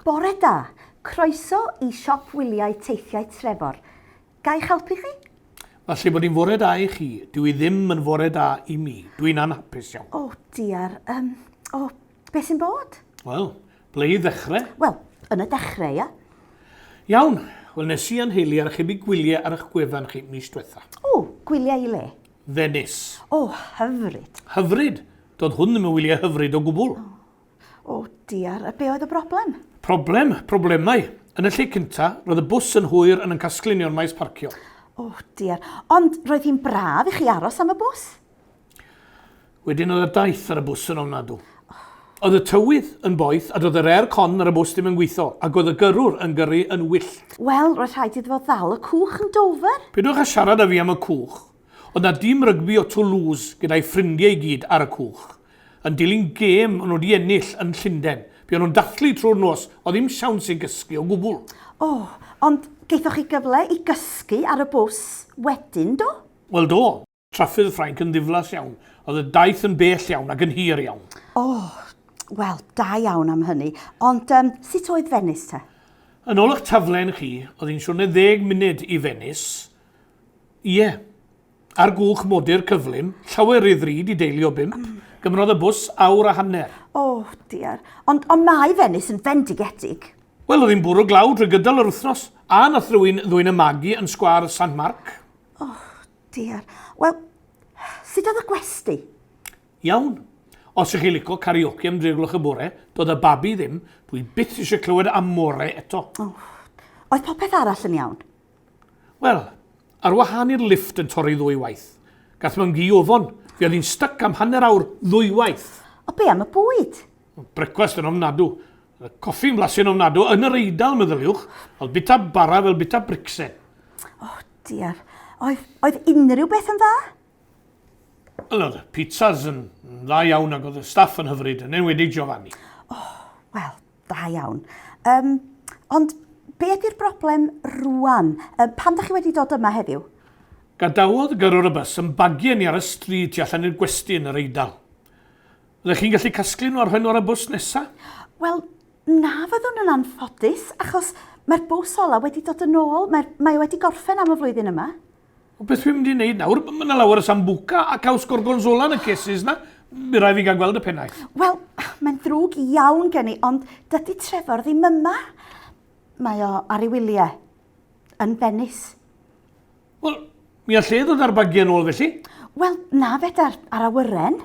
Bore da! Croeso i siop wyliau Teithiau Trefor. Ga i'ch helpu chi? Falle bod hi'n fore da i chi, dyw hi ddim yn fore da i mi. Dwi'n anhapus iawn. Oh diar, um, oh, beth sy'n bod? Wel, ble i ddechrau? Wel, yn y dechrau, ia. Iawn, wel nes i a'n nheulu archebu gwyliau ar eich gwefan chi mis diwetha. O, gwyliau i le? Venice. O, hyfryd. Hyfryd? Doedd hwn ddim yn wyliau hyfryd o gwbl. Oh. O diar, a be oedd y broblem? Problem? Problemau. Yn y lle cynta, roedd y bws yn hwyr yn yn casglu ni o'r maes parcio. O diar, ond roedd hi'n braf i chi aros am y bws? Wedyn oedd y daith ar y bws yn ofnadw. Oedd y tywydd yn boeth a doedd yr air con ar y bws ddim yn gweithio ac oedd y gyrrwr yn gyrru yn wyllt. Wel, roedd rhaid iddo fo ddal y cwch yn Dover. Peidiwch â siarad â fi am y cwch. Oedd 'na dîm rygbi o Toulouse gyda'i ffrindiau i gyd ar y cwch. Yn dilyn gêm o'n nhw 'di ennill yn Llundain. Buon nhw'n dathlu trwy'r nos, oedd ddim siawns i gysgu o gwbl. O, ond gaethoch chi gyfle i gysgu ar y bws wedyn, do? Wel do. Traffydd Ffrainc yn ddiflas iawn. Oedd y daith yn bell iawn ac yn hir iawn. O, wel, da iawn am hynny. Ond um, sut oedd Venice te? Yn ôl eich taflen chi, oedd hi'n siwrne ddeg munud i Venice. Ie. Ar gwch modur cyflym, llawer rhy ddrud i deulu o bump, gymrodd y bws awr a hanner. O, diar. Ond, ond mae Venice yn fendigedig. Wel, oedd hi'n bwrw glaw drwy gydol yr wythnos, a nath rhywun ddwyn y magu yn sgwâr Sant Marc. O, Diar. Wel, sut oedd y gwesty? Iawn. Os ych chi'n lico karaoke am dri o'r gloch y bore, doedd y babi ddim, dwi byth eisiau clywed amore eto. Oh. Oedd popeth arall yn iawn? Wel, ar wahân i'r lifft yn torri ddwy waith. Gath mewn gi ofon, fi oedd hi'n styc am hanner awr ddwywaith. O be am y bwyd? Brecwast yn ofnadw. Y coffi'n blasu'n ofnadw yn yr Eidal, meddyliwch. Oedd bita bara fel bita bricsen. Oh diar. Oedd, oedd unrhyw beth yn dda? Wel, oedd y pizzas yn dda iawn ac oedd y staff yn hyfryd, yn enwedig Giovanni. Oh, wel, da iawn. Um, ond be ydy'r broblem rwan? Um, pam da chi wedi dod yma heddiw? Gadawodd gyrrwr y bws yn bagiau ni ar y stryd tu allan i'r gwesty yn yr Eidal. Ydych chi'n gallu casglu nhw a rhoi nhw ar y bws nesa? Wel, na fyddwn yn anffodus, achos mae'r bws ola wedi dod yn ôl. Mae, mae wedi gorffen am y flwyddyn yma. O, beth dwi'n mynd i wneud nawr? Mae yna lawer o sambuca a caws gorgonzola yn y cases na. Mi rai fi gael gweld y pennaeth. Wel, mae'n ddrwg iawn gen i, ond dydy Trefor ddim yma. Mae o ar ei wyliau. Yn Venice. Wel, mi all e ddod â'r bagiau yn ôl felly? Wel, na fedar, ar awyren.